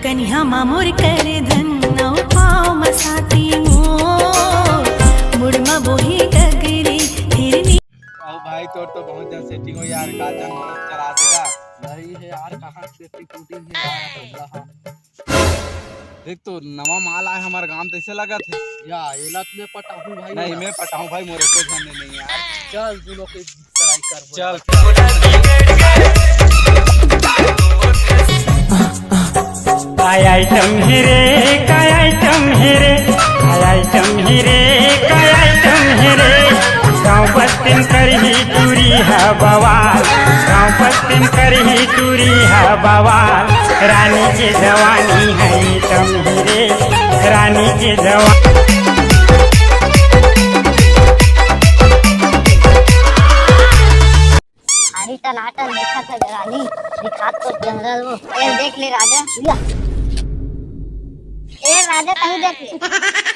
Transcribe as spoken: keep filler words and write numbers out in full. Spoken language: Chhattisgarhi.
कनिहा मा मोर कर धन, अउ पाँव मा साटी मोर, मुड़ मा बोही गगरी, हिरनी। अहो भाई, तोर तो बहुत जन सेटिंग हो यार, का जन चला देगा। नहीं है यार, कहाँ सेटिंग टूटिंग है यार, बंदा हाँ। देख तो नवा माल आए हमारे गांव, तैसे लगत है। या, एला तो मैं पटाहूँ भाई, नहीं, एला। मैं पटाहूँ भाई, मोरे को ध्यान नहीं यार। चल, दोनों के चल। काय आइटम हे रे, काय आइटम हे रे, काय आइटम हे रे, काय आइटम हे रे। गाँव बस्ती म करही टूरी ह बवाल, गाँव बस्ती म करही टूरी ह बवाल। रानी के जवानी ह आइटम हे रे, रानी के जवानी। अरे टनाटन दिखत हे रानी, दिखात तो जंगल वो। ए देख ले राजा। ए राजा, तहूँ देख ले।